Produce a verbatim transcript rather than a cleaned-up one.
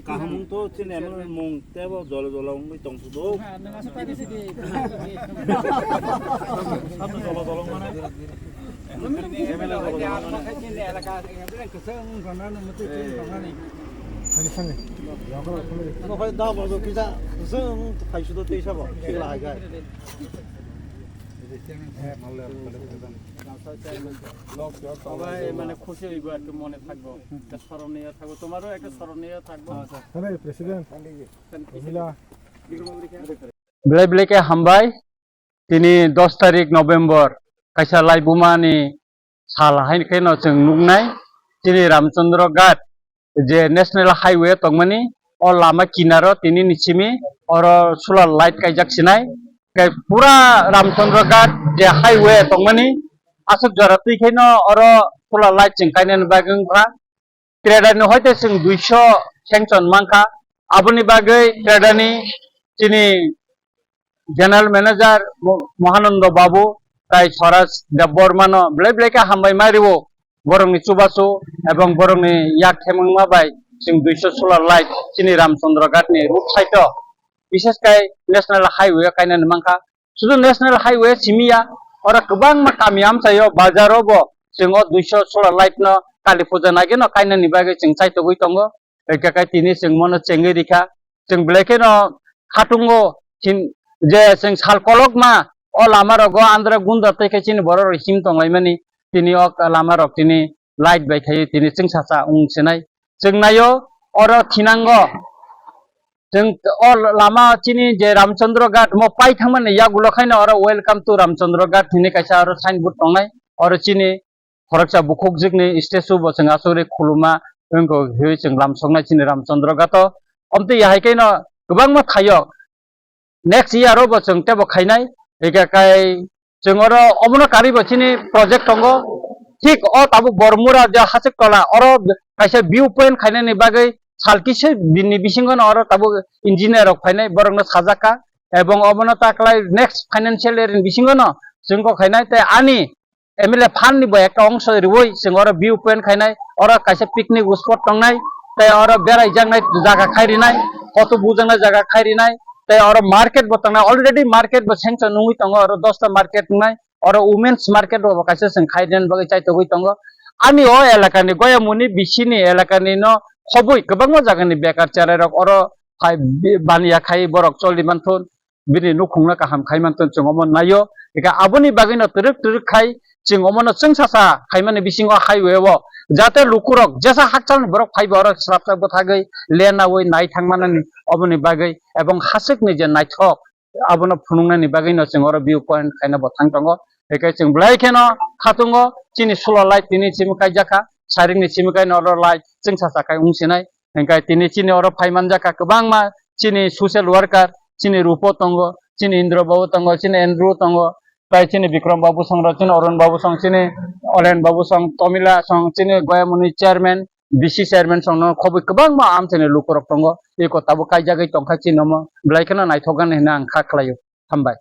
Kaham to chini ano mung tebo jolo jolo wngwi tong sudo. Sato jolo jolo wngmano. Nokhai da bo kisa zung phai sudo tei sabo kila hai gai. সবাই মানে খুশি হইব আর কি, মনে থাকবো, একটা স্মরণীয় থাকবো, তোমারও একটা স্মরণীয় থাকবো। President, Belai belai khe hambai. Tini dos tarik November, kaisa laibuma ni sal hai khe no chwng nuknai. Chini Ramchandra Ghat je National Highway tongmani, o lama kinaro tini ni simi oro solar light kaijak sinai. Khe pura Ramchandra Ghat je highway tongmani, aswk jora twi khe no oro solar light chwng kainani bagwi wngkha. Trader ni hoite chwng duiso sanction mankha. Aboni bagwi trader ni chini General Manager Mo-, Mohanando Babu tai Swaraj Debbarma no belai belai khe hambai ma rio. Borokni chubachu ebong borokni yak themwngma bai chwng duiso solar light chini Ramchandra Ghat ni road side o, bishes kai National Highway o kainani mankha. Sudu National Highway simi ya, oro kwbangma kami amchaio, bazaro bo chwng o duiso solar light no Kali puja nai geno kainani bagwi chwng chaitogwi tongo. Hwnkhe kai tini chwng mono chengwi rikha. Chwng belai kheno khatungo hin-, je chwng sal kolokma o lama rogo andra gunda tei khe chini borok rok him tonglaimani. Tini o lama rok tini light bai khai tini chwngsacha wng sinai. Chwng naio oro thinango. Chwng o lama chini je Ramchandra Ghat mo pai thangmani yagulo khaino oro welcome to Ramchandra Ghat hinwi kaisa oro signboard tongnai. Oro chini khoroksa bukhukjwkni statue bo chwng asugwi khuluma wngkha hinwi chwng lamsoknai chini Ramchandra Ghat o. Omtwi ya hai khe no kwbangma thaio next year o bo chwng teibo khainai. Hwnkhe kai chwng oro omono karwi bo chini project tongo. Thik o tabuk Bormura je Hasik Tola oro kaisa view point khainani bagwi sal kisa bini bisingo no oro tabuk engineer rok phainai, borokno sajak kha. Ebong omono ta kwlai next financial year ni bisingo no chwng kok khainai tei ani M L A fund ni bo ekta ongso riwi chwng oro view point khainai, oro kaisa picnic spot tongnai, tei oro berai jaknai jaga khai rinai, photo bujaknai jaga khai rinai, tei oro market bo tongnai, already market bo sanction wngwi tongo, oro dosta market wngnai, oro women's market bo kaisa chwng khai rinani bagwi chaitogwi tongo. Ani o elaka ni Goyamuni bisini elaka ni no khobwi kwbangma jaga ni bekar cherai rok oro hai baniya khai borok choli manthun. Bini nukhungno kaham khai mantun chwng omo naio. Eka aboni bagwino twrwk twrwk khai chwng omono chwngsacha khaimani bisingo highway o jate lukurok jesa hakchalni borok phaibo oro srapsa bwthagwi lenaui nai thangmanani oboni bagwi ebong haswkni je naithok abono phunuknani bagwino chwng oro view point khaina bo thang tongo. Eka chwng belai kheno khatungo chini solar light tini simi kaijak kha, saringni simi kaino oro light chwngsacha khai wngsinai. Hingke tini chini oro phai manjak kha kwbangma chini social worker, chini Rupo tongo, chini Indra Babu tongo, chini Andrew tongo, tai chini Bikram Babu song rok, chini Arun Babu song, chini Olen Babu song, Tomila song, chini Goyamuni chairman, B C chairman song no khobwi kwbangma amchaini lukurok tongo. Eko tabuk kaijagwi tongkha chini omo belai kheno naithok gani hinwi ang kha khlaio. Hambai.